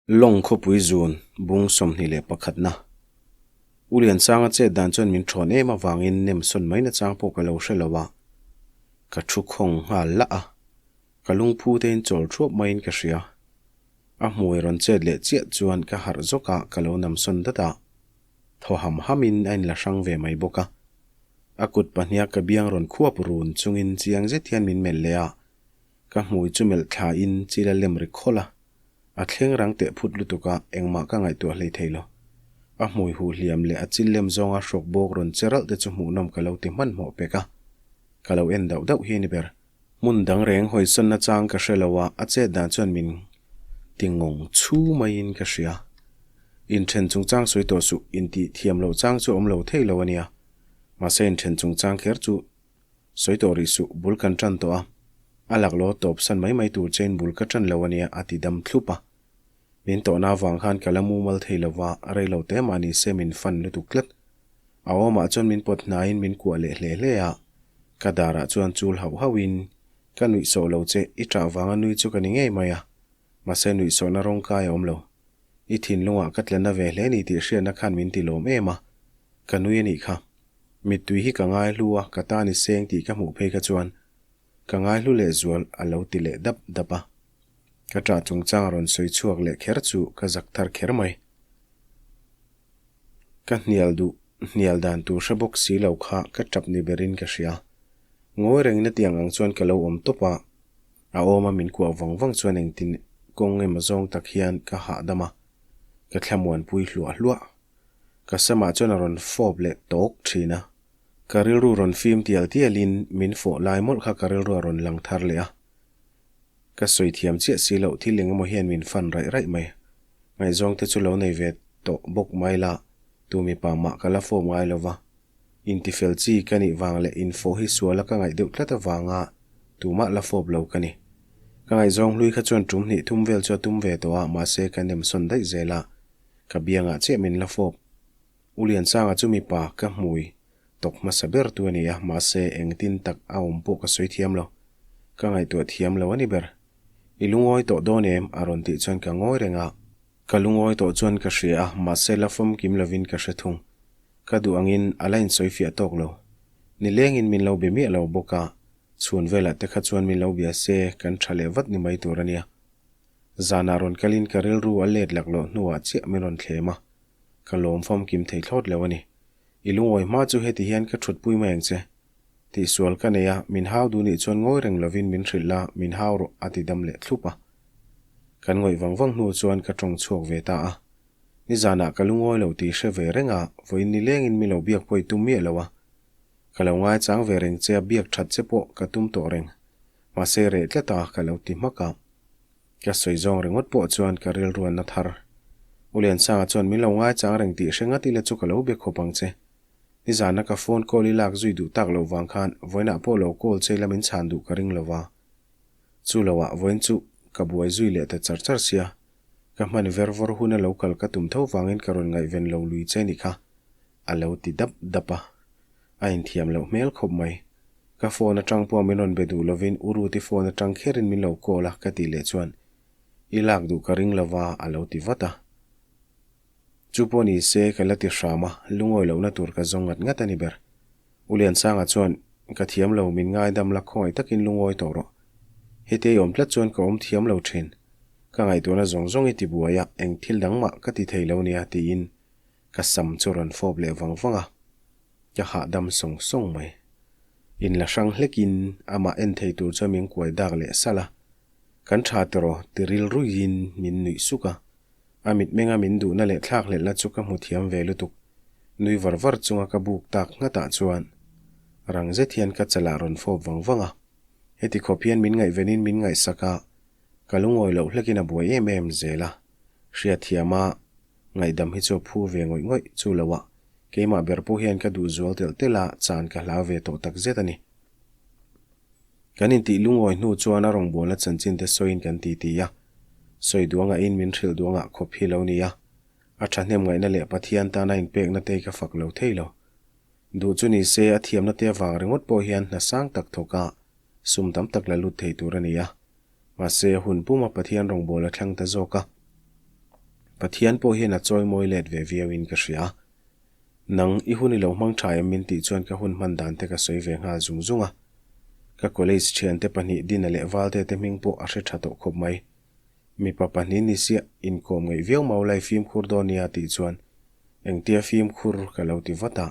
Lawng khawpui zun bung 21 na. U Liansanga chet dan chuan min thawn em avangin nem sawn mai nachang pawh ka lo hre lo a, ka thu khawng nghal lah a, ka lungphu te in chawl thuap maiin ka hria. A hmui rawn chet leh chiah chuan ka harh zawk a, ka lo nam sawn dat a, thaw ham hamin a inla hrang ve mai bawk a. A kut pahniha ka biang rawn khuap run chungin chiang zet hian min melh leh a, ka hmui chu melh thlain chil a lem ri khawlh a. A thleng rang teh phut lutuk a, engmah ka ngaihtuah hlei thei lo. A hmui huh hliam leh a chil lem zawnga hrawk bawk rawn che ralh te chu hmuhnawm ka lo ti hmanhmawh pek a, ka lo en dauh dauh hi a ni ber. Hmun dang reng hawisawnna chang ka hre lo a, a chet dan chuan min ti ngawng chhu maiin ka hria. Inthen chungchang sawi tawh suh, intih thiam loh chang chu awm lo thei lo a nia. Mahse inthen chungchang kher chu Sawi tawh rih suh, bul kan tan tawh a. A laklawh tawp san mai mai tur chein bul ka tan lo a nia a ti dam thlup a. Min tawhna avang khan ka la mumal thei lo va, rei lo te mah ni se min fan lutuk tlat. A awmah chuan min pawt hnaiin min kuah leh hle hle a. Ka darah chuan chul hauh hauhin, Ka nuih sawh lo che, i ṭah vanga nui chu ka ni ngei mai a. Mahse nuihsawhna rawng kai a awm lo. I thinlungah ka tla na ve hle ni tih hriatna khan min ti lawm em a, ka nui a nih kha. Mittui hi ka ngaihlu a, ka tan i seng tih ka hmuh phei kha chuan ka ngaihlu leh zual a lo ti leh dap dap a. Ka ṭah chungchang a rawn sawi chhuak leh kher chu ka zak thar kher mai. Ka hnial duh hnial dan tur hre bawk si lo kha ka ṭap ni berin ka hria. Ngawi rengin a tiang ang chuan ka lo awm tawp a, a awma min kuah vang vang chuan engtin kawng emaw zawng tak hian ka hahdam a, ka thlamuanpui hluah hluah. Ka samah chuan a rawn fawp leh tawk thin a, ka rilru rawn fim tial tialin min fawh lai mawlh kha ka rilru a rawn lang thar leh a. Ka sawi thiam chiah si loh thil eng emaw hian min fan raih raih mai. Ngaihzawng te chu lo nei ve tawh bawk mai la, tu mipa mah ka la fawp ngai lo va. Intifel chi ka nih vang leh infawh hi suala ka ngaih deuh tlat avanga tumah la fawp lo ka ni. Ka ngaihzawng hlui kha chuan tum hnih thum vel chu a tum ve tawh a, mahse ka nemsawn daih zel a, ka biangah chiah min la fawp. U Liansanga chu mipa ka hmui tawk hmasa ber tu a ni a, mahse engtin tak a awm pawh ka sawi thiam lo. Ka ngaihtuah thiam lo a ni ber. I lungawi tawh dawn em? a rawn tih chuan ka ngawi reng a. Ka lungawi tawh chuan ka hria a, mahse la famkim lovin ka hre thung. Ka duh angin a la insawi fiah tawk lo. Nilengin min lo be miah lo bawk a, chhun velah te kha chuan min lo bia se kan tha leh vat ni mai tur a nia. Zanah rawn kalin ka rilru a let laklawh hnuah chiah min rawn thlem a, ka lawm famkim thei thlawt lo a ni. I lungawi hma chu heti hian ka thutpui mai ang che. Tihsual ka nei a, min hau duh nih chuan ngawi reng lovin min hrilh la, min hau rawh a ti dam leh thlup a. Kan ngawih vang vang hnu chuan ka tawng chhuak ve ta a. Nizanah ka lungawi lo tih hre ve reng a, vawiin nilengin mi lo biak pawh i tum miah lo a. Ka lo ngaichang ve reng che a, biak that che pawh ka tum tawh reng. Mahse reh tlat a, ka lo ti hmak a. Ka sawi zawng ringawt pawh chuan ka rilruanna thar. U Liansanga chuan min lo ngaichang reng tih hre ngat ila chu ka lo be khawp ang che. Nizana ka phone call i lak zui duh tak loh vang khan vawiinah pawh lo call che ila min chhan duh ka ring lo va. Chu loah vawiin chu ka buai zui leh ta char char sia. Ka hman ver vawr huna lo kal ka tum tho vangin ka rawn ngaihven lo lui che ni kha a lo ti dap dap a. A inthiam loh hmel khawp mai. Ka phone atang pawh min rawn be duh lovin U Ruti phone atang kherin min lo call a ka tih leh chuan I lak duh ka ring lova a lo ti vat a. Chu pawh ni se ka la ti hram a, lungawi lohna tur ka zawng ngat ngat a ni ber. U Liansanga chuan Ka thiam lo, min ngaidam la khawngaih takin lungawi tawh rawh. Heti ei awm tlat chuan ka awm thiam lo thin. Ka ngaihtuahna zawng zawng i ti buai a, eng thil dang mah ka ti thei lo nia tiin Ka sam chu rawn fawp leh vang vang a, ka hahdam sawng sawng mai. Inla hrang hlekin amah en thei tur chuan min kuai dak leh salh a, Kan tha tiraw ti rilruiin min nuih suk a. A mitmenga min duhna leh thlakhlelhna chu ka hmu thiam ve lutuk. Nui var var chunga ka buk tak nghatah chuan rang zet hian ka chalah rawn fawp vang vang a. Heti khawp hian min ngaihvenin min ngaihsak a, ka lungawi loh hlekin a buai em em zel a. Hriatthiam a. Ngaihdam hi chu a phu ve ngawih ngawih chu lo a, keimah ber pawh hian ka duh zual telh telh a, chan ka hlau ve tawh tak zet a ni. Kan intih lungawi hnu chuan a rawngbawlna chanchin te sawiin kan ti ti a, sawi duangah in min hrilh duangah khawp hi lo ni a, a thahnem ngaihna leh Pathian tana inpekna te ka fak lo thei lo. Duh chu ni se a thiamna te avang ringawt pawh hian hna sang tak thawk a, sum tam tak la lut thei tur a ni a, mahse hun puma Pathian rawngbawla thlang ta zawk a. Pathian pawh hian a chawimawi let ve viauin ka hria. Nang, i hun i lo hmang tha em min tih chuan ka hun hman dan te ka sawi ve nghal zung zung a. Ka college thiante pahnih Dina leh Valte te hming pawh a hre tha tawh khawp mai. Mipa pahnih ni siah inkawm ngaih viau mau lai fimkhur dawn nia tih chuan engtia fimkhur ka lo ti vat a.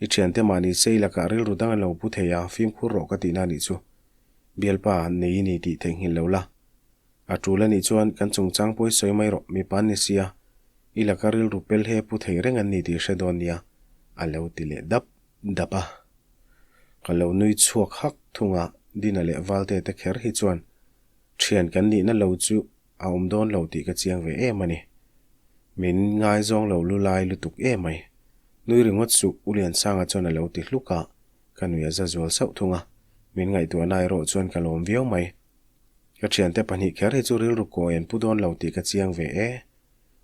I thiante mahni sei lakah rilru dang an lo pu thei a, fimkhur rawh ka tihna nih chu. Bialpa nei i ni tih theihnghilh lo la. A tul a nih chuan kan chungchang pawi sawi mai rawh, mipa an ni sia, i laka rilru pel he pu thei reng an ni tih hre dawn nia, a lo ti leh dap dap a. Ka lo nui chhuak hak thung a, Dina leh Valte te kher hi chuan thian kan nihna lo chu a awm dawn lo tih ka chiang ve em a ni. Min ngaizawng lo lu lai lutuk em mai. Nui ringawt suh, U Liansanga chuan a lo ti hluk a, ka nui a za zual sauh thung a, min ngaihtuahna erawh chuan ka lawm viau mai. Ka thiante pahnih kher hi chu rilru kawi an pu dawn lo tih ka chiang ve e.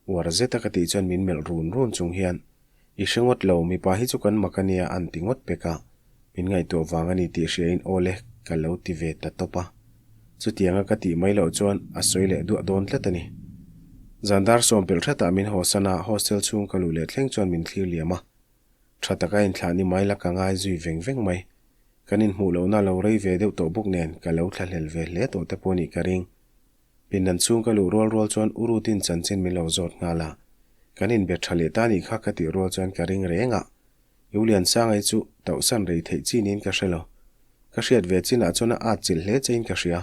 Uar zeta ka tih chuan min melh run run chung hian, I hre ngawt lo, mipa hi chu kan mak a nia an ti ngawt pek a, min ngaihtuah vang a ni tih hriain aw le ka lo ti ve ta tawp a. Chutianga ka tih mai loh chuan a sawi leh duah dawn tlat a ni. Zan dar sawm pelh hretah min hawsan a, hostel chhung ka luh leh thleng chuan min thlir liam a. Tha taka inthlah ni mai la ka ngai zui veng veng mai. Kan inhmuh lohna lo rei ve deuh tawh bawk nen ka lo thlahlel ve hle tawh te pawh nih ka ring. Pindan chhung ka luh rual rual chuan u Rutin chanchin min lo zawt nghal a. Kan inbe tha leh ta nih kha ka tih rual chuan ka ring reng a. U Liansangai chu tauhsan rei theih chi niin ka hre lo. Ka hriat ve chinah chuan a at chilh hle chein ka hria.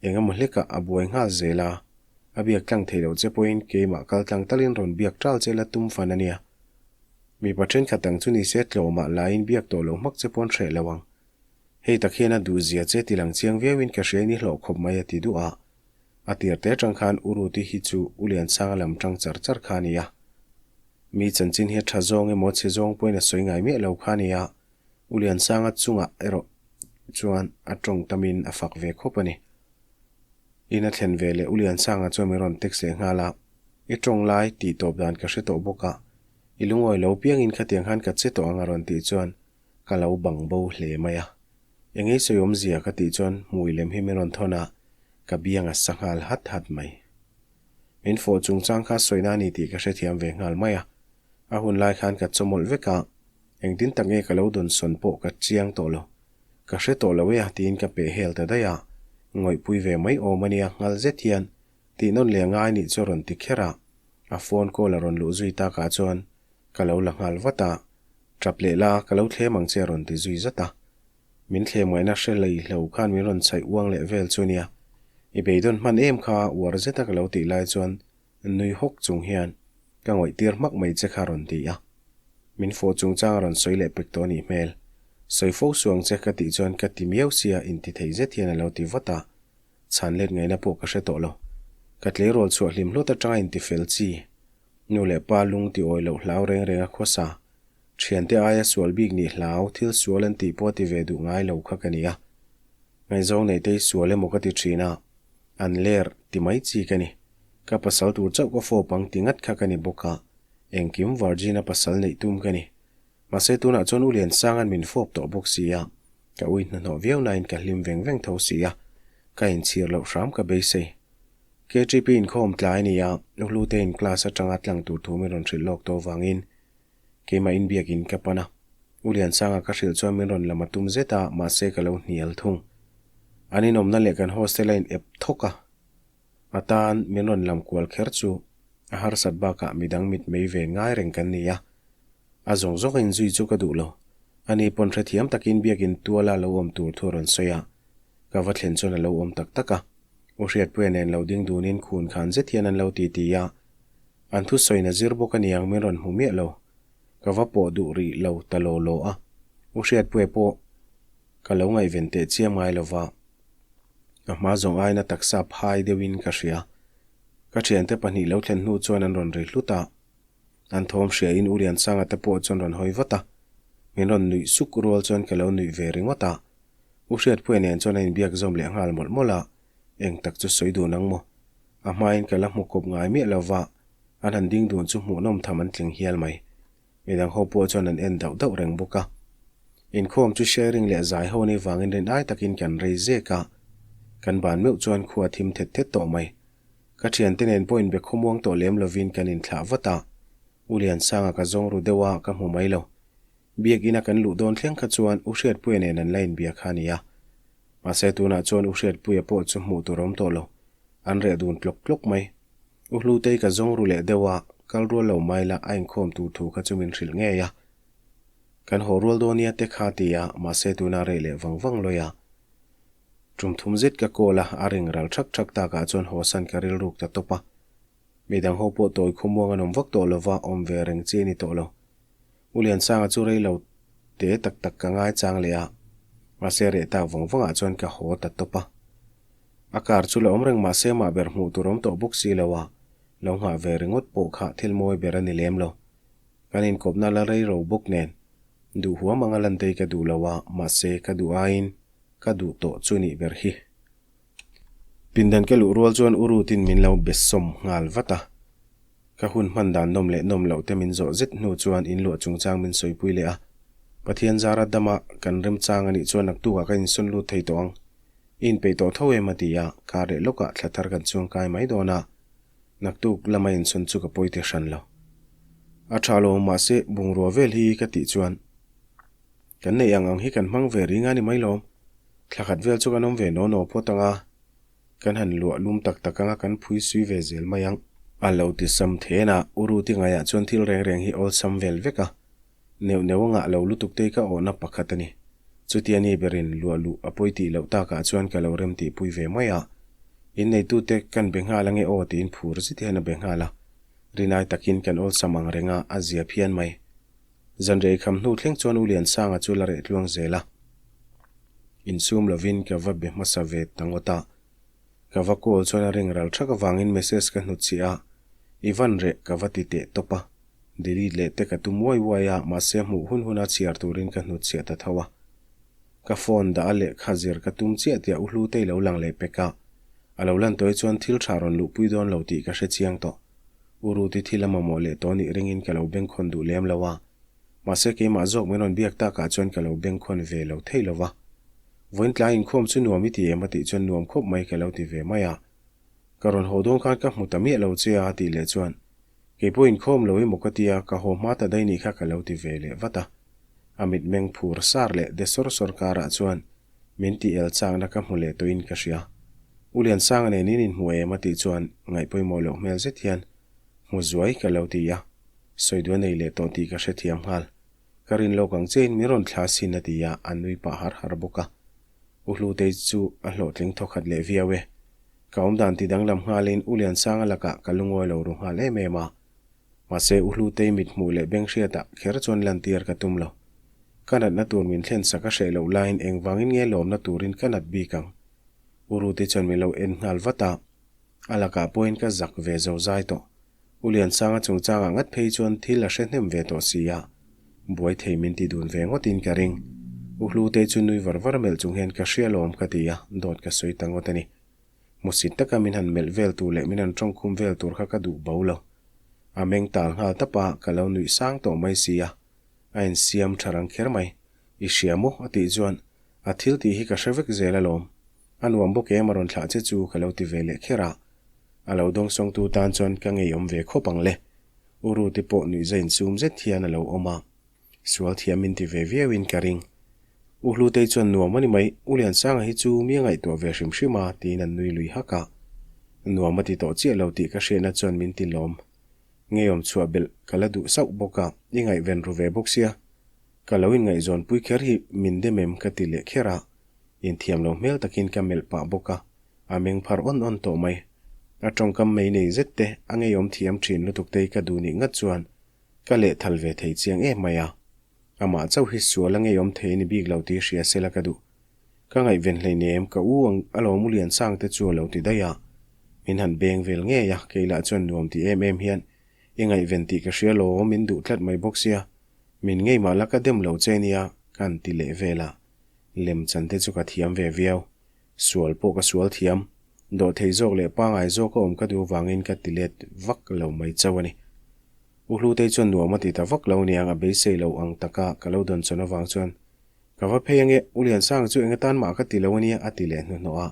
Eng emaw hlekah a buai nghal zel a. A biak tlang thei loh che pawhin keimah kal tlang talin rawn biak tal che la tum fan a nia. Mipa thenkhat ang chu nise tlawmah laiin biak tawh lo hmak che pawn hreh lo ang. Hei tak hian a duh zia che ti lang chiang viauin ka hria in i hlawh khawp mai a ti duh a. A tir te atang khan U Ruti hi chu U Liansanga lam tang char char kha a ni a. Mi chanchin hi a tha zawng emaw chhe zawng pawhin a sawi ngai miah lo kha a ni a. U Liansanga chungah erawh chuan a tawng tamin a fak ve khawp a ni. In a thlen ve leh U Liansanga chuan min rawn text leh nghal a, I tawng lai tih tawp dan ka hre tawh bawk a, i lungawi lo piangin khatiang khan ka che tawh ang a rawn tih chuan ka lo bang bo hle mai a. Engei sawi awmzia ka tih chuan hmui lem hi min rawn thawn a, ka biang a sa nghal hat hat mai. Min fawh chungchang kha sawina a ni tih ka hrethiam ve nghal mai a, a hun lai khan ka chawmawlh vek a, engtin tak nge ka lo dawnsawn pawh ka chiang tawh lo. Ka hre tawh lo e a tiin ka peh hel ta daih a, ngawihpui ve mai awm a nia nghal zet hian tih nawn leh ngai nih chu a rawn ti kher a, a phone call a rawn luh zui takah chuan ka lo la nghal vat a, tap leh la ka lo thlem ang che a rawn ti zui zat a. Min thlem ngaihna hre lei hlo khan min rawn chhaih uang leh vel chu nia, i beidawn hman em kha uar zeta ka lo tih lai chuan Nui hawk chung hian ka ngawih tir hmak mai che kha rawn ti a. Min fawh chungchang a rawn sawi leh pek tawh anih hmel. Sawi fo suang che ka tih chuan ka ti miau sia inti thei zet hian a lo ti vat a. Chhan let ngaihna pawh ka hre tawh lo. Ka tleirawl chhuah hlim hlawt atanga inti fel chi. Nu leh pa lung ti awi loh hlau reng reng a khawsa. Thiante aia sual bik nih hlau thil sual an tih pawh ti ve duh ngai lo kha ka ni a. Ngaihzawng nei te hi sual emaw ka ti thin a, an ler ti mai chi ka ni. Ka pasal tur chauh ka fawp ang ti ngat kha ka ni bawk a, engkim Virgin-a pasal neih tum ka ni. Mahse tunah chuan U Liansanga'n min fawp tawh bawk si a, ka ui hnahnawh viau nain ka hlim veng veng tho si a, ka inchhir loh hram ka beisei. KTP inkhawm tlai a ni a, U Hlutein class atanga tlang tur thu min rawn hrilh lawk tawh avangin Keimah inbiakin ka pan a, U Liansanga ka hrilh chuan min rawn lam a tum zet a, mahse ka lo hnial thung. An inawmna leh kan hostel a in ep thawk a, a tan min rawn lam kual kher chu a harsat bakah midang mitmei ve ngai reng kan ni a. A zawng zawng a inzui chu ka duh lo. Ani pawn hrethiam takin biakin tuala lo awm tur thu a rawn sawi a, ka va thlen chuan a lo awm tak tak a. U Hriatpuia nen lo ding dunin khun khan zet hian an lo titi a, An thusawiin a zir bawk a niang min rawn hmu miah lo. Ka va pawh duh rih lo ta law law a. U Hriatpuia pawh ka lo ngaihven teh chiam ngai lo va. A hma zawng aina taksa phai deuhin ka hria. Ka thiante pahnih lo thlen hnu chuan an rawn ri hlut a. An thawm hriain U Liansanga te pawh chuan rawn hawi vat a. Min rawn nuih suk rual chuan ka lo nuih ve ringawt a. U Hriatpuia nen chuan a inbiak zawm leh nghal mawlh mawlh a. Eng tak chu sawi dun ang maw? A hmain ka la hmu kawp ngai miah lo va, an han ding dun chu hmuhnawm tham an tling hial mai. Midang ho pawh chuan an en dauh dauh reng bawk a. Inkhawm chu sharing leh zai ho nei vangin rin ai takin kan rei zek a, kan ban meuh chuan khua thim thet thet tawh mai. Ka thiante nen pawh inbe khawmuang tawh lem lovin kan inthlah vat a, U Liansanga ka zawng ru deuh a, ka hmu mai lo. Biakina kan luh dawn thleng kha chuan U Hriatpuia nen an la inbia kha a ni a. Mahse tunah chuan U Hriatpuia pawh chu hmuh tur a awm tawh lo. An reh dun tlawk tlawk mai. U Hlutei ka zawng ru leh deuh a, kal rual lo mai la a inkhawm tur thu kha chu min hrilh ngei a. Kan haw rual dawn nia te kha ti a, mahse tunah reh leh vang vang lawi a. Tum thum zet ka call a, a ring ral thak thak takah chuan hawsan ka rilruk ta tawp a. Midang ho pawh tawi khawmuang an awm vak tawh lova, awm ve reng chi a ni tawh lo. U Liansanga chu rei lo te tak tak ka ngai chang leh a, mahse reh tak vawng vawngah chuan ka haw ta tawp a. A car chu la awm reng mahse mah ber hmuh tur awm tawh bawk si lo a, lo nghah ve ringawt pawh kha thil mawi ber a ni lem lo. Kan inkawpna la rei ro bawk nen, duh huam anga lantei ka duh lo a, mahse ka duh aiin ka duh tawh chu nih ber hi. Pindan ka luh rual chuan U Rutin min lo be sawm nghal vat a. Ka hun hman dan nawm leh nawm loh te min zawh zet hnu chuan in luah chungchang min sawipui leh a. Pathian zara dama kan remchang a nih chuan naktukah ka insawn lut thei tawh ang. I inpeih tawh tho em a ti a, kar leh lawkah thla thar kan chuangkai mai dawn a. Naktuk lama insawn chu ka pawi ti hran lo. A tha lo mahse bungrua vel hi ka tih chuan Kan neih ang ang hi kan hmang ve ring a ni mai lawm. Thla khat vel chu kan awm ve naw naw phawt ang a, kan han luah lum tak tak ang a, kan phui sui ve zel mai ang. A lo ti sam then a, U Ruti ngaiah chuan thil reng reng hi awlsam vel vek a, neuh neuh a ngah lo lutuk te ka awhna pakhat a ni. Chutia ni berin luah luh a pawi tih loh takah chuan ka lo rem tih pui ve mai a. Inneitute kan be nghal ange aw tiin phur zet hian a be nghal a. Rinai takin kan awlsam ang reng a, a zia phian mai. Zanrei kham hnu thleng chuan U Liansanga chu la reh tluang zel a. Insum lovin ka va be hmasa ve ta ngawt a. Ka va call chuan a ring ral thak avangin message ka hnutchhiah a, I van reh ka va ti teh tawp a. Delete leh te ka tum uai uai a, mahse hmuh hun huna chhiar turin ka hnutchhiah ta tho a. Ka phone dah a lehkha zir ka tum chiah tiah U Hlutei lo lang leh pek a. A lo lan tawi chuan thil tha rawn luhpui dawn lo tih ka hre chiang tawh. U Ruti thil a mamawh leh tawh nih ringin ka lo bengkhawn duh lem lo a, mahse keimah zawk min rawn biak takah chuan ka lo bengkhawn ve lo thei lo va. Vawiin tlai inkhawm chu nuam i ti em a tih chuan nuam khawp mai ka lo ti ve mai a. Ka rawn haw dawn khan ka hmu ta miah lo che a tih leh chuan kei pawh inkhawm lo emaw ka tia ka haw hma ta daih nih kha ka lo ti ve leh vat a. A mitmeng phur sar leh de sawr sawr karah chuan Min tih el chakna ka hmu leh tawhin ka hria. U Liansanga nen in inhmu em a tih chuan ngaihpawimawh loh hmel zet hian hmu zuai ka lo ti a, sawi duh a nei leh tawh tih ka hrethiam nghal. Ka rin lawk ang chiahin min rawn thla sin a ti a, a nui pah har har bawk a. U Hlutei chu a hlawhtling thawkhat leh viau e. Ka awmdan ti danglam nghalin U Liansanga lakah ka lungawi lo ru nghal em em a. Mahse U Hlutei mit hmuh leh beng hriatah kher chuan lantir ka tum lo. Ka natna tur min thlen sak a hreh loh laiin engvangin nge lawmna turin ka nat bik ang? U Ruti chuan min lo en nghal vat a, a lakah pawhin ka zak ve zo zai tawh. U Liansanga chungchangah ngat phei chuan thil a hre hnem ve tawh si a, buai thei min ti dun ve ngawtin ka ring. U Hlutei chu nui var var melh chung hian ka hria lawm ka ti a, dawt ka sawi ta ngawt a ni. Hmusit taka min han melh vel tur leh min han tawngkhum vel tur kha ka duh bo lo. A meng tal nghal tap a, ka lo nuih sang tawh mai si a. A insiam tha rang kher mai. I hria maw? a tih chuan, A thil tih hi ka hre vek zel alawm. A nuam bawk em a rawn thlah che chu ka lo ti ve leh kher a. A lo dawngsawngtu tan chuan ka ngeiawm ve khawp ang le. U Ruti pawh nuihza insum zet hian a lo awm a. Sual thiam min ti ve viauin ka ring. U Hlutei chuan nuam a ni mai, U Liansanga hi chu mi a ngaihtuah ve hrim hrim a, tiin an nui lui hak a. Nuam a ti tawh chiah lo tih ka hriatna chuan min ti lawm. Ngeiawm chhuah belh ka la duh sauh bawk a, i ngaihven ru ve bawk sia. Ka lo inngaihzawnpui kher hi min dem em ka ti leh kher a, inthiam lo hmel takin ka melh pah bawk a, a meng phar awn awn tawh mai. A tawngkam mei nei zet te, a ngeiawm thiam thin lutuk te hi ka duh nih ngat chuan Ka lehthal ve thei chiang em mai a. Amah chauh hi sual a ngeiawm thei a ni bik lo tih hria sela ka duh. Ka ngaihven hleinem ka u ang a lo mu lian sang te chu a lo ti daih a. Min han beng vel ngei a, kei lah chuan nuam ti em em hian i ngaihven tih ka hria lo min duh tlat mai bawk sia. Min ngei mah la ka dem lo che nia ka han ti leh vel a. Lem chan te chu ka thiam ve viau. Sual pawh ka sual thiam. Dawhthei zawk leh pangai zawk a awm ka duh avangin ka ti let vak lo mai chauh a ni. U Hlutei chuan nuam a ti ta vak lo niang a beisei lo ang taka ka lo dawn chawn avang chuan ka va phei ange, U Liansanga chu eng atan mah ka ti lo ania a ti leh hnuhnawh a.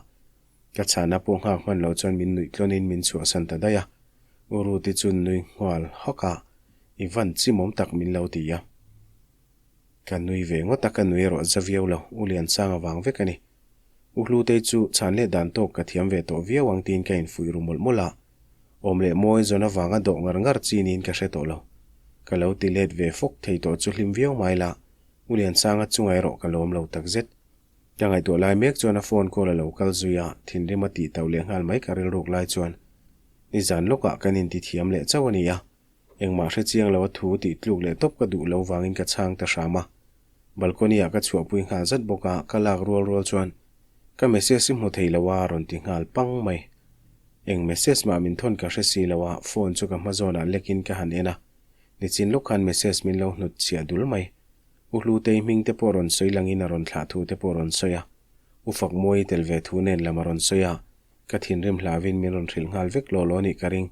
Ka chhana pawh nghak hman lo chuan min nuih tlawnin min chhuahsan ta daih a. U Ruti chu nui nghual hawk a, I van chimawm tak min lo ti a. Ka nui ve ngawt a, ka nui erawh za viau lo, U Liansanga vang vek a ni. U Hlutei chu chhan leh dan tawk ka thiam ve tawh viau ang tiin ka infuih ru mawlh mawlh a. Awm leh mawi zawn avanga dawh ngar ngar chi niin ka hre tawh lo. Ka lo ti let ve fawk thei tawh chu hlim viau mai la, U Liansanga chunga erawh ka lawm lo takzet. Ka ngaihtuah lai mek chuan a phone call a lo kal zui a, thinrim a tih tauh leh nghal mai ka rilruk lai chuan nizan lawkah kan inti thiam leh chauh a ni a, engmah hre chiang lo a thu tih tluk leh tawp ka duh lo vangin ka chhang ta hram a. Balcony ah ka chhuahpui nghal zat bawk a, ka lak rual rual chuan ka message i hmu thei lo a rawn ti nghal pang mai. Eng message mah min thawn ka hre si lo a, phone chu ka hma zawnah lekin ka han en a, nichin lawk khan message min lo hnut chhiah dul mai. U Hlutei hming te pawh rawn sawi langin a rawn thlah thu te pawh rawn sawi a, U Fakmuai tel ve thu nen lam a rawn sawi a, ka thinrim hlavin min rawn hrilh nghal vek law law a nih ka ring.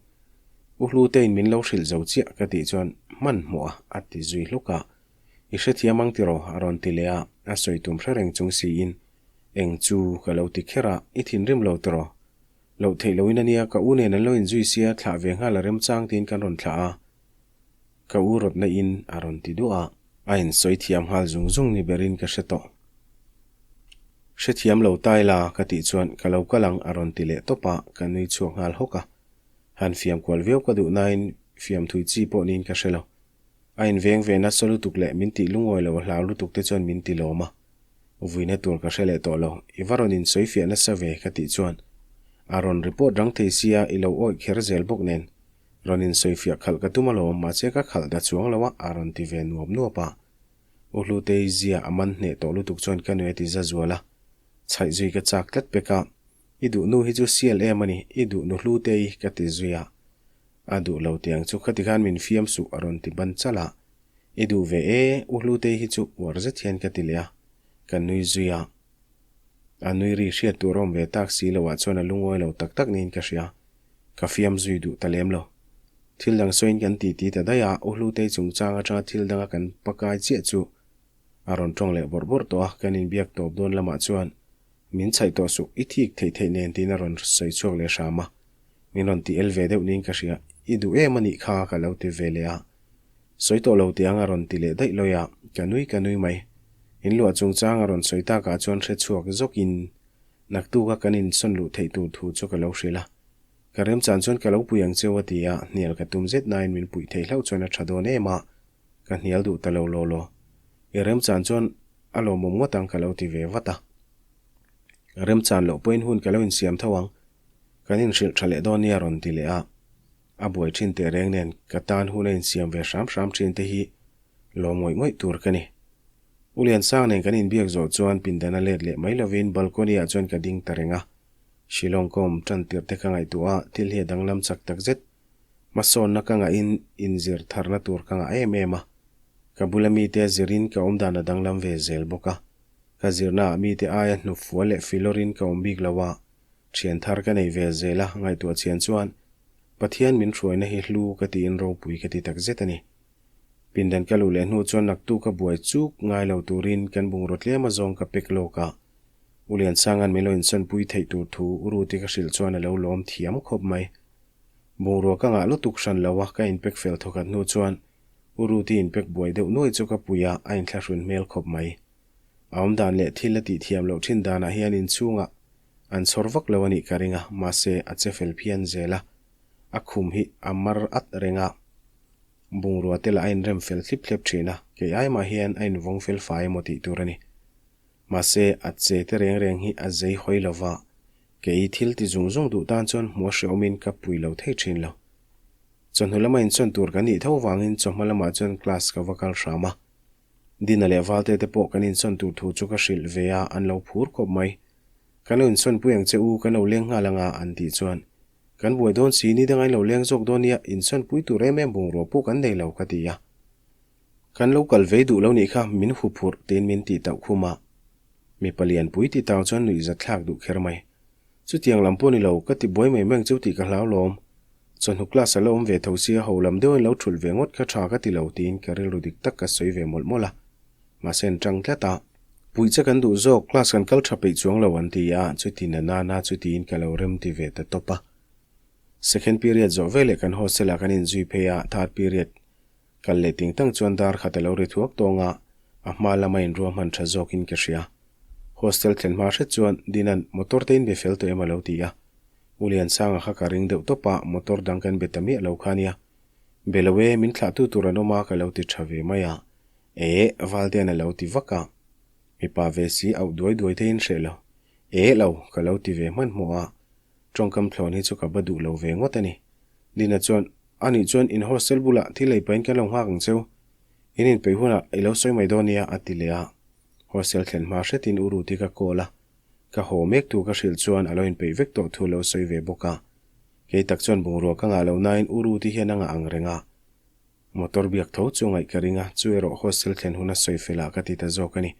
U Hluteiin min lo hrilh zo chiah ka tih chuan hmanhmawh a a ti zui hluk a, I hrethiam ang tiraw? a rawn ti leh a, a sawi tum hre reng chung siin, Eng chu? ka lo ti kher a, I thinrim lo tiraw? Loh theih loin a nia, ka u nen an lo inzui sia, thlah ve nghal a remchang tiin kan rawn thlah a. Ka u rawtna in a rawn ti duah a. A insawi thiam nghal zung zung ni berin ka hre tawh. Hrethiam lo tai la ka tih chuan ka lo kal ang a rawn ti leh tawp a, ka nui chhuak nghal hawk a. Han fiam kual viau ka duh nain fiam thui chi pawh niin ka hre lo. A inveng ve nasa lutuk leh min tih lungawi lo a hlau lutuk te chuan min ti lawm a. Vuina tur ka hre leh tawh lo, i va rawn insawi fiah nasa ve ka tih chuan a rawn report rang thei sia i lo awih kher zel bawk nen Rawn insawifiah khalh ka tum alawm, mahse ka khalh da chuang lo a, a rawn ti ve nuap nuap a. U Hlutei zia a man hneh tawh lutuk chuan ka nui a ti za zual a. Chhaih zui ka chak tlat pek a, I duh nu hi chu sial em a ni, i duh nu Hlutei ka ti zui a. A duh lo tiang chu khati khan min fiam suh a rawn ti ban chalh a. I duh ve e, U Hlutei hi chu uar zet hian ka ti leh a, ka nui zui a. A nui ri hriat tur awm ve tak si loah chuan a lungawi lo tak tak niin ka hria. Ka fiam zui duh ta lem lo. Thil dang sawiin kan ti ti ta daih a, U Hlutei chungchang atanga thil danga kan pakai chiah chu a rawn tawng leh bawrh bawrh tawh a, kan inbiak tawp dawn lamah chuan min chhaih tawh suh, i thik theih theih nen tiin a rawn sawi chhuak leh hram a, min rawn ti el ve deuh niin ka hria, i duh em a nih kha ka lo ti ve leh a, sawi tawh lo tiang a rawn ti leh daih lawi a, ka nui ka nui mai. In luah chungchang a rawn sawi takah chuan hre chhuak zawkin Naktuka kan insawn luh theih tur thu chu ka lo hrilh a, ka remchan chuan ka lo pui ang cheu a ti a, hnial ka tum zet nain min puih theih hlauh chuan a tha dawn em a, ka hnial duh ta lo law law. I remchan chuan a lawmawm ngawt ang ka lo ti ve vat a. Remchan loh pawhin hun ka lo insiam tho ang, kan inhrilh tha leh dawn nia rawn ti leh a, a buai thin teh reng nen ka tan hun a insiam ve hram hram thin te hi lawm ngawih ngawih tur ka ni. U Liansang nen kan inbiak zawh chuan pindana let leh mai lovin balcony ah chuan ka ding ta reng a. Shillong ka awm tan tirh te ka ngaihtuah a, thil hi a danglam chak tak zet. Hmasawnna ka ngahin inzir tharna tur ka ngah em em a. Ka bula mite a zirin ka awmdan a danglam ve zel bawk a. Ka zirnaah mite aia hnufua leh filawrin ka awm bik lo a, thian thar ka nei ve zel a ngaihtuah chian chuan Pathian min hruaina hi hlu ka tiin ropui ka ti tak zet a ni. Pindan ka luh leh hnu chuan naktu ka buai chuk ngai lo turin kan bungraw tlem azawng ka pek lawk a. U Liansanga'n min lo insawnpui theih tur thu U Ruti ka hrilh chuan a lo lawm thiam khawp mai. Bungrua ka ngah lutuk hran lo a, ka inpek fel thawkhat hnu chuan U Ruti inpek buai deuh nuai chu ka pui a, a inthlahrun hmel khawp mai. A awmdan leh thil a tih thiam loh thin danah hian inchhungah an chhawr vak lo a nih ka ring a, mahse a che fel phian zel a, a khum hi a mar at reng a. Bungrua te lah a inrem fel thlip thlep thin a, kei ai mah hian a invawng fel fai emaw tih tur a ni. Mahse, a che te reng reng hi a zei hawi lo va, kei thil ti zung zung duh tan chuan hmuh a hrehawmin ka pui lo thei thin lo. Chawhnu lama insawn tur kan nih tho vangin chawhma lamah chuan class ka va kal hram a. Dina leh Valte te pawh kan insawn tur thu chu ka hrilh ve a, an lo phur khawp mai. Kan lo insawn pui ang che u, kan lo leng nghal anga an tih chuan Kan buai dawn si, ni danga in lo leng zawk dawn nia, insawn pui tur em em bungrua pawh kan nei lo ka ti a. Kan lo kal vei duh lo nih kha min hu phurh tiin min tih tauh khum a. Mipa lian pui ti tau chuan nuih zat thlak duh kher mai. Chutiang lam pawh ni lo, ka ti buai mai mai ang cheu tih ka hlau lawm. Chawhnu class a la awm ve tho sia, ho lam deuhin lo thulh ve ngawt kha tha ka ti lo tiin ka rilru dik tak ka sawi ve mawlh mawlh a. Mahse an tang tlat a. Puih che kan duh zawk, class kan kal tha peih chuang lo an ti a, chuti na na na chu tiin ka lo rem ti ve ta tawp a. Second period zawh veleh kan hostel ah kan inzui phei a, third period kal leh ting tang chuan dar khat a lo ri thuak tawng a, a hma lama inruahman tha zawkin ka hria. Hostel thlen hma hret chuan Dina'n motor te in be fel tawh em a lo ti a. U Liansanga kha ka ring deuh tawp a, motor dang kan be ta miah lo kha nia. Be lo e, min thlahtu tur an awm a ka lo ti tha ve mai a. E, Valtea'n a lo ti vak a. Mipa ve si auh duai duai theiin hreh lo. E lo, ka lo ti ve hmanhmawh a. Tawngkam thlawn hi chu ka ba duh lo ve ngawt a ni. Dina chuan, Anih chuan in hostel bulah thil ei pahin kan lo nghak ang cheu. In inpeih hunah i lo sawi mai dawn nia, a ti leh a. Hostel thlen hma hretin U Ruti ka call a. Ka haw mek tu ka hrilh chuan a lo inpeih vek tawh thu lo sawi ve bawk a. Kei tak chuan bungrua ka ngah lo nain U Ruti hian a ngah ang reng a. Motor biak tho chu ngaih ka ring a, chu erawh hostel thlen huna sawi fel ah ka ti ta zawk a ni.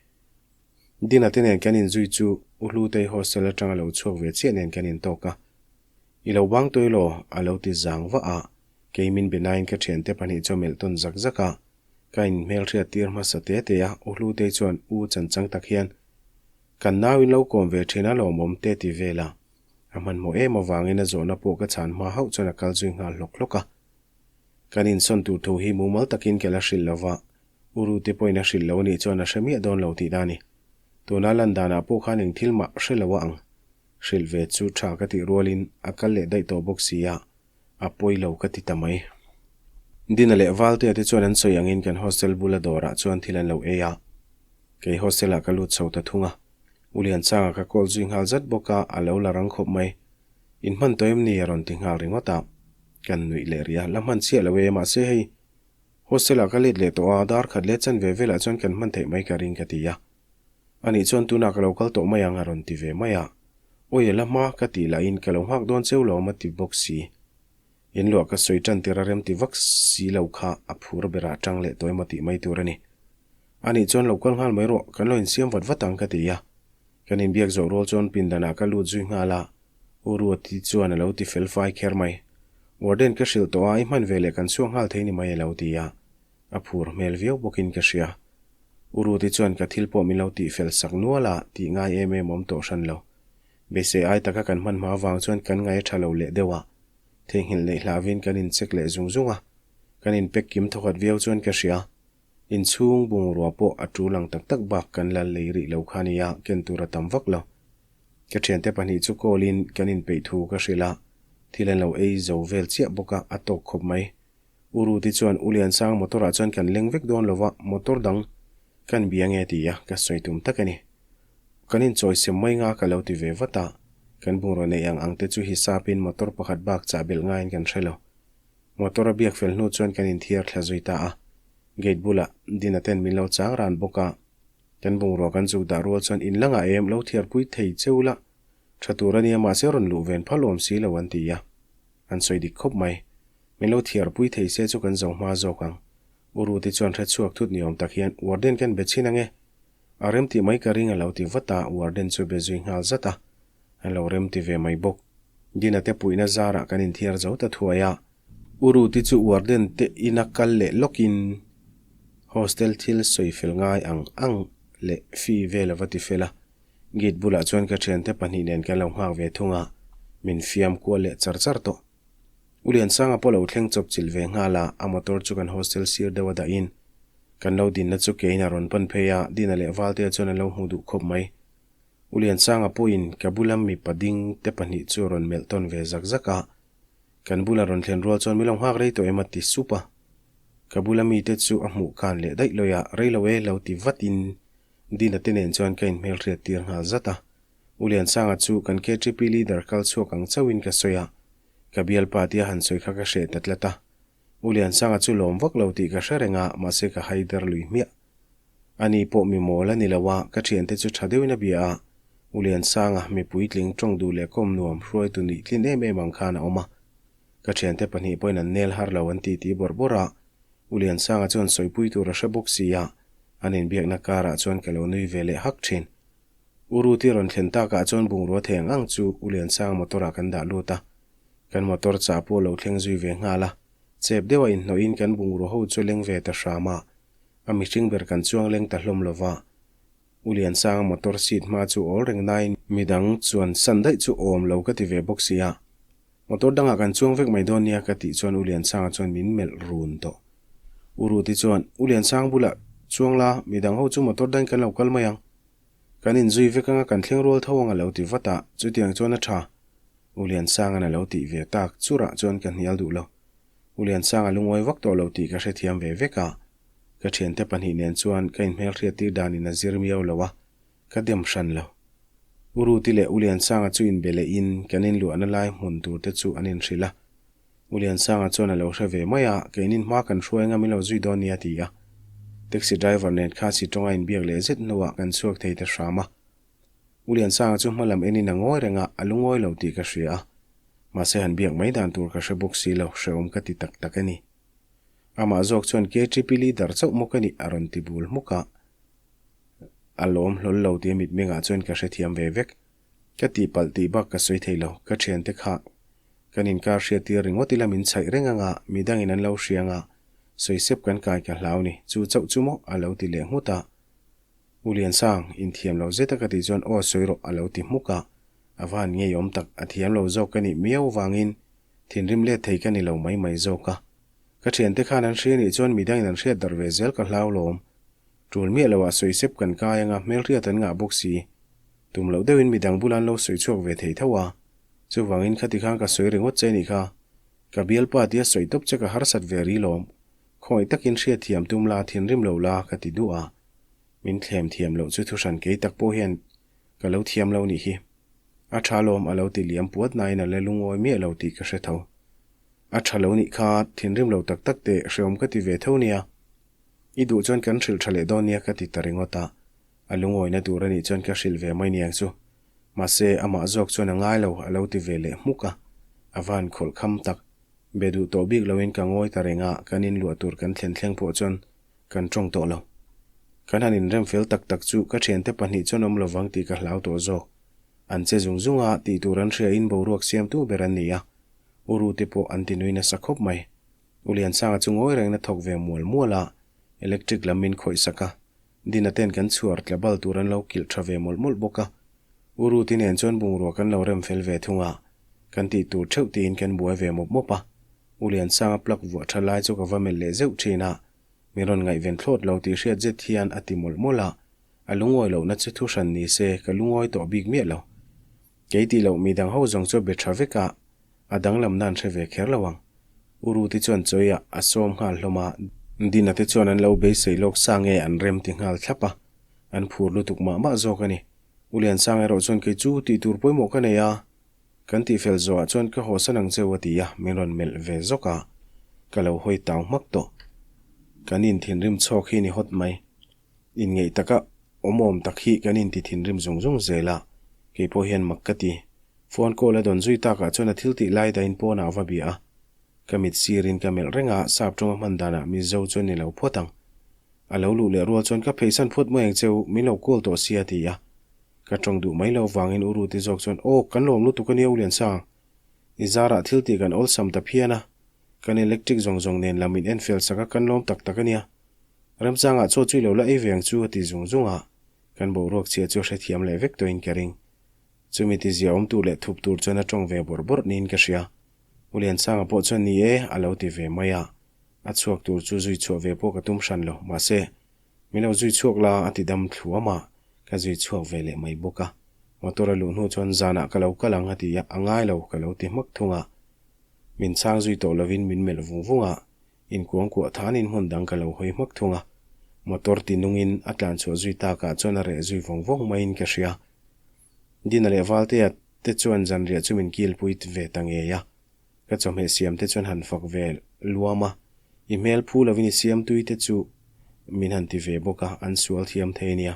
Dina te nen kan inzui chu U Hlutei hostel atanga lo chhuak ve chiah nen kan intawk a. I lo bang tawih law, a lo ti zang vah a, kei min be nain ka thiante pahnih chu a melh tawn zak zak a. Ka inhmelhriat tir hmasa te te a, U Hlutei chuan U chanchang tak hian kan nau in lo kawm ve thin a lawmawm te ti vel a. A hmanhmawh em avangin a zawhna pawh ka chhan hma hauh chuan a kal zui nghal hlawk hlawk a. Kan insawn tur thu hi mumal takin ka la hrilh lo va, U Rute pawhin a hrilh lo anih chuan a hre miah dawn lo tih dan a ni. Tuna lan danah pawh khan eng thil mah hre lo a ang. Hrilh ve chu tha ka tih rualin a kal leh daih tawh bawk si a, a pawi lo ka ti ta mai. Dina leh Valtea te chuan an sawi angin kan hostel bula dawrah chuan thil an lo ei a. Kei hostel ah ka lut chho ta thung a. U Lianchanga ka call zui nghal zat bawk a, a lo la rang khawp mai. In hman tawh em ni? a rawn ti nghal ringawt a. Kan nuih leh rih a, la hman chiah lo e, mahse hei hostel ah ka let leh tawh a, dar khat leh chan ve velah chuan kan hman theih mai ka ring ka ti a. Anih chuan tunah ka lo kal tawh mai ang a rawn ti ve mai a. Awi a la hma ka tih lahin ka lo nghak dawn cheu lo awm a ti bawk si. In luah ka sawi tan tir a rem ti vak si lo kha a phur berah tang leh tawh emaw tih mai tur a ni. Anih chuan lo kal nghal mai rawh, kan lo insiam vat vat ang ka ti a. Kan inbiak zawh rual chuan pindanah ka lut zui nghal a. U Ruati chuan a lo ti fel fai kher mai. Warden ka hrilh tawh a, i hman ve leh kan chhuak nghal thei ni mai a lo ti a. A phur hmel viau bawkin ka hria. U Ruati chuan ka thil pawh min lo tih fel sak nual a, tih ngai em em awm tawh hran lo. Beisei ai taka kan hman hma avang chuan kan ngai a tha lo leh deuh a. Theihnghilh neih hlauhin kan incheck leh zung zung a. Kan inpek kim thawkhat viau chuan ka hria. Inchhung bungrua pawh a tul ang tak tak bak kan la lei rih lo kha nia, ken tur a tam vak lo. Ka thiante pahnih chu call in kan inpeih thu ka hrilh a, thil an lo ei zo vel chiah bawk a, a tawk khawp mai. U Ruti chuan U Liansang motor ah chuan kan leng vek dawn lo va, motor dang kan bia nge ti a, ka sawi tum tak a ni. Kan inchawi sem mai nga ka lo ti ve vat a, kan bungraw neih ang ang te chu hisap in motor pakhat bak chah belh ngaiin kan hre lo. Motor a biak fel hnu chuan kan inthiar thla zui ta a, gate bulah Dina ten min lo chang ran bawk a, Kan bungrua kan zuk dah rual chuan in langah em lo thiarpui thei cheu la, tha tur a nia mahse rawn luh ven phal awm si lo an ti a. An sawi dik khawp mai. Min lo thiarpui thei se chu kan zo hma zawk ang. U Ruti chuan hre chhuak thut ni awm tak hian warden kan be chhin ange. A rem tih mai ka ring a lo ti vat a, warden chu be zui nghal zat a. An lo rem ti ve mai bawk. Dina te puihna zarah kan inthiar zo ta thuai a. U Ruti chu warden te ina kal leh lawkin hostel thil sawi fel ngai ang ang leh fee vel a va ti fel a. Gate bulah chuan ka thiante pahnih nen kan lo nghak ve thung a, min fiam kual leh char char tawh. U Liansanga pawh lo thleng chawp chilh ve nghal a, a motor chu kan hostel sir deuh a dahin kan lo dinna chu keiin a rawn pan phei a, Dina leh Valtea chuan an lo hmu duh khawp mai. U Liansanga pawhin ka bula mipa ding te pahnih chu a rawn melh tawn ve zak zak a, Kan bula rawn thlen rual chuan min lo nghak rei tawh em a ti sup a. Ka bula mite chu a hmuh khan leh daih lawi a, rei lo e lo ti vatin Dina te nen chuan ka inhmelhriat tir nghal zat a. U Liansanga chu kan KTP leader kal chhuak ang chauhin ka sawi a, ka bialpa tia han sawi kha ka hreh ta tlat a. U Liansanga chu lawm vak lo tih ka hre reng a, mahse ka haider lui hmiah. Ani pawh mi mawl a ni lo a, ka thiante chu tha deuhin a bia a. U Liansanga, mi puitling tawng duh leh kawm nuam hruaitu nih tlin em em ang khan a awm a. Ka thiante pahnih pawhin an nel har lo an ti ti bawrh bawrh a. U Liansanga chuan sawipui tur a hre bawk si a, an inbiakna karah chuan ka lo nui ve leh hak thin. U Ruti rawn thlen takah chuan bungrua thei ang ang chu U Liansanga motor ah kan dah lut a. Kan motor chah pawh lo thleng zui ve nghal a. Chep deuha inhnawhin kan bungrua ho chu leng ve ta hram a. A mihring ber kan chuang leng ta hlawm lo va. U Liansanga motor seat hma chu awl reng nain midang chuan san daih chu awm lo ka ti ve bawk si a. Motor dangah kan chuang vek mai dawn nia ka tih chuan U Liansanga chuan min melh run tawh. U Ruti chuan, U Liansang bulah chuang la, midang ho chu motor dangin kan lo kal mai ang. Kan inzui vek anga kan thleng rual tho ang a lo ti vat a, chutiang chuan a tha. U Liansanga'n a lo tih ve tak churah chuan ka hnial duh lo. U Liansanga lungawi vak tawh lo tih ka hrethiam ve vek a, ka thiante pahnih nen chuan ka inhmelhriat tir danin a zir miau lo a, ka dem hran lo. U Ruti leh U Liansanga chu inbe lehin kan inluahna lai hmun tur te chu an inhrilh a. U Liansanga chuan a lo hre ve mai a, keinin hma kan hruai anga min lo zui dawn nia a ti a. Taxi driver nen khan sitawnga inbiak leh zet hnuah kan chhuak thei ta hram a. U Liansanga chu hma lam enin a ngawi reng a, a lungawi lo tih ka hria a. Mahse han biak mai dan tur ka hre bawk si lo, hrehawm ka ti tak tak a ni. Amah zawk chuan KTP leader chauh maw ka nih a rawn ti bul hmuk a. A lawm hlawl lo tih a mitmengah chuan ka hrethiam ve vek. Ka tihpalh tih bak ka sawi thei lo, ka thiante kha kan inkar hriat tir ringawt ila min chhaih reng anga midangin an lo hria anga sawisep kan kai ka hlau ni, chu chauh chu maw a lo ti leh nghut a. U Liansang, inthiam lo zet a ka tih chuan aw sawi rawh a lo ti hmuk a, a va han ngeiawm tak, a thiam lo zawk ka nih miau vangin thinrim let thei ka ni lo mai mai zawk a. Ka thiante khan an hria nih chuan midangin an hriat darh ve zel ka hlau lawm. Tul miah loah sawi sep kan kai anga hmelhriat an ngah bawk si. Tum loh deuhin midang bula an lo sawi chhuak ve thei tho a, chuvangin khati khan ka sawi ringawt che nih kha. Ka bialpa tia sawi tawp che ka harsat ve ri lawm. Khawngaih takin hriatthiam tum la, thinrim lo la ka ti duh a. Min thlem thiam loh chu thuhran kei tak pawh hian ka lo thiam lo nih hi. A tha lawm a lo ti liam puat nain a la lungawi miah lo tih ka hre tho. A tha lo nih kha thinrim lo tak tak teh hreawm ka ti ve tho nia. I duh chuan kan hrilh tha leh dawn nia ka ti ta ringawt a. A lungawina tur a nih chuan ka hrilh ve mai niang chu. Mahse amah zawk chuan a ngai lo a lo ti ve leh hmuk a. A van khawlh kham tak. Be duh tawh bik loin ka ngawi ta reng a, kan inluah tur kan thlen thleng pawh chuan Kan tawng tawh lo. Kan han inrem fel tak tak chu ka thiante pahnih chuan awm lovang tih ka hlau tawh zawk. An che zung zung a, tih tur an hria in boruak siamtu ber an ni a. U Rute pawh an ti nui nasa khawp mai. U Liansanga chu ngawi rengna thawk ve mual mual a, electric lam min khawih sak a. Dina ten kan chhuar tla bal tur an lo kilh tha ve mawlh mawlh bawk a. U Ruti nen chuan bungrua kan lo rem fel ve thung a, kan tih tur theuh tiin kan buai ve mawp mawp a. U Liansanga plug vuah tha lai chu ka va melh leh zeuh thin a, Min rawn ngaihven thlawt lo tih hriat zet hian a ti mawlh mawlh a, a lungawi lohna chu thu hran ni se ka lungawi tawh bik miah lo. Kei tih loh midang ho zawng chu a be tha vek a, a danglamna an hre ve kher lo ang. U Ruti chuan chawiah a sawm nghal hlawm a, Dina te chuan an lo beisei lawk sa nge an rem ti nghal thlap a, an phur lutuk mah mah zawk a ni. U Liansang erawh chuan kei chu tih tur pawimawh ka nei a, Kan tihfel zawhah chuan ka hawsan ang cheu a ti a, min rawn melh ve zawk a, ka lo hawi tau hmak tawh. Kan in thinrim chhawk hi ni hawt mai. Inngeih taka awm awm tak hi kan inti thinrim zung zung zel a, kei pawh hian mak ka ti. Phone call a dawn zui takah chuan a thil tih lai dahin pawnah a va bia a. Ka mit sirin ka melh reng a, sap tawnga hman danah Mizo chuan ni lo phawt ang. A lo luh leh rual chuan ka pheisan phawt mai ang cheu, min lo call tawh sia a ti a. Ka tawng duh mai lo vangin U Ruti zawk chuan, Aw, kan lawm lutuk a nia U Liansang. I zarah thil tih kan awlsam ta phian a, kan electric zawng zawng nen lam in en fel sak a kan lawm tak tak a nia. Remchangah chaw chu i lo la ei ve ang chu a ti zung zung a, kan boruak chhia chu a hrethiam leh vek tawhin ka ring. Chumi tizia awm tur leh thup tur chuan a tawng ve bawrh bawrh niin ka hria. U Liansanga pawh chuan ni e a lo ti ve mai a, a chhuak tur chu zui chhuah ve pawh ka tum hran lo, mahse, Min lo zui chhuak la a ti dam thluam a, ka zui chhuak ve leh mai bawk a. Motor a luh hnu chuan zanah ka lo kal ang a ti a, a ngai lo ka lo ti hmak thung a. Min chhang zui tawh lovin min melh vung vung a, inkuangkuah thanin hmun dang ka lo hawi hmak thung a. Motor ti nungin a tlan chhuah zui takah chuan a reh zui vawng vawng maiin ka hria. Dina leh Valtea te chuan zanriah chu min kilpui ve ta ngei a. Ka chawhmeh siam te chuan han fak ve luam a, i hmel phu lovin i siam tui te chu min han ti ve bawk a, an sual thiam thei nia.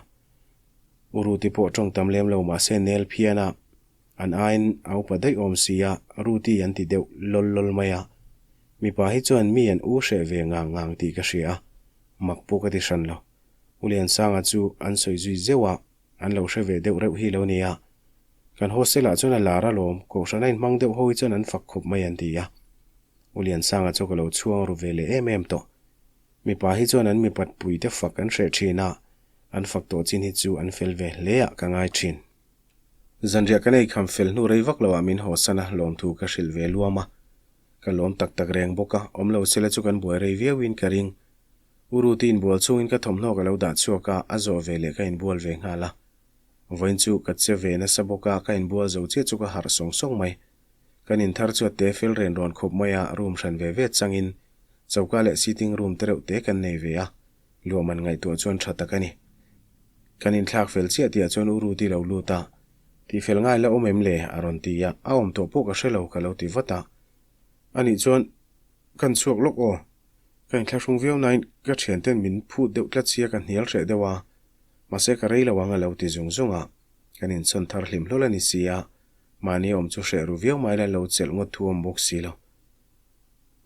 U Ruti pawh tawng tam lem lo mahse nel phian a, an aiin a upa daih awm si a, Ruti an ti deuh lawl lawl mai a. Mipa hi chuan mi an u hreh ve ngang ngang tih ka hria a, mak pawh ka ti hran lo. U Liansanga chu an sawi zui zeuh a, An lo hre ve deuh reuh hi lo nia. Kan hostel ah chuan a lar alawm, kohhran a inhmang deuh ho hi chuan an fak khawp mai an ti a. U Liansanga chu ka lo chhuang ru ve leh em em tawh. Mipa hi chuan an mipat pui te fak an hreh thin a. An fak tawh chin hi chu an fel ve hle ah ka ngai thin. Zanriah kan ei kham fel hnu rei vak lo ah min haw san a, lawmthu ka hrilh ve luam a. Ka lawm tak tak reng bawk a, awm lo sela chu kan buai rei viau in ka ring. U Ruti inbual chungin ka thawmhnaw ka lo dah chhuak a, a zawh ve leh ka inbual ve nghal a. Vawiin chu ka che ve nasa bawk a, ka inbual zo chiah chu ka harh sawng sawng mai. Kan inthar chu a te fel ren rawn khawp mai a, room hran ve ve changin choka leh sitting room te reuh te kan nei ve a, luahman ngaihtuah chuan tha tak a ni. Kan inthlak fel chiah tihah chuan U Ruti lo lut a, Tihfel ngai la awm em le? a rawn ti a, a awm tawh pawh ka hre lo ka lo ti vat a. Anih chuan kan chhuak lawk aw. Ka inthlahrung viau nain ka thianten min phut deuh tlat sia ka hnial hreh deuh a, mahse ka rei lo ang a lo ti zung zung a, kan insawn thar hlim hlawl a ni si a, mahni awm chu hreh ru viau mai la lo chelh ngawt thu awm bawk si lo.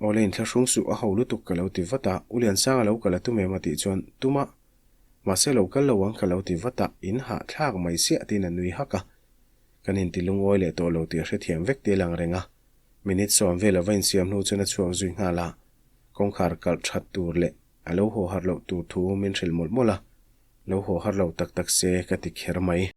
Aw le inthlahrung suh a ho lutuk ka lo ti vat a, U Liansanga lo kal a tum em a tih chuan tum a, mahse lo kal lo ang ka lo ti vat a, in hahthlak mai siah tiin a nui hak a, kan inti lungawi leh tawh lo tih a hrethiam vek te lang reng a. Minute sawm vel a va insiam hnu chuan a chhuak zui nghal a, kawngkhar kalh that tur leh a lo haw harh loh tur thu min hrilh mawlh mawlh a, lo haw harh lo tak tak se ka ti kher mai.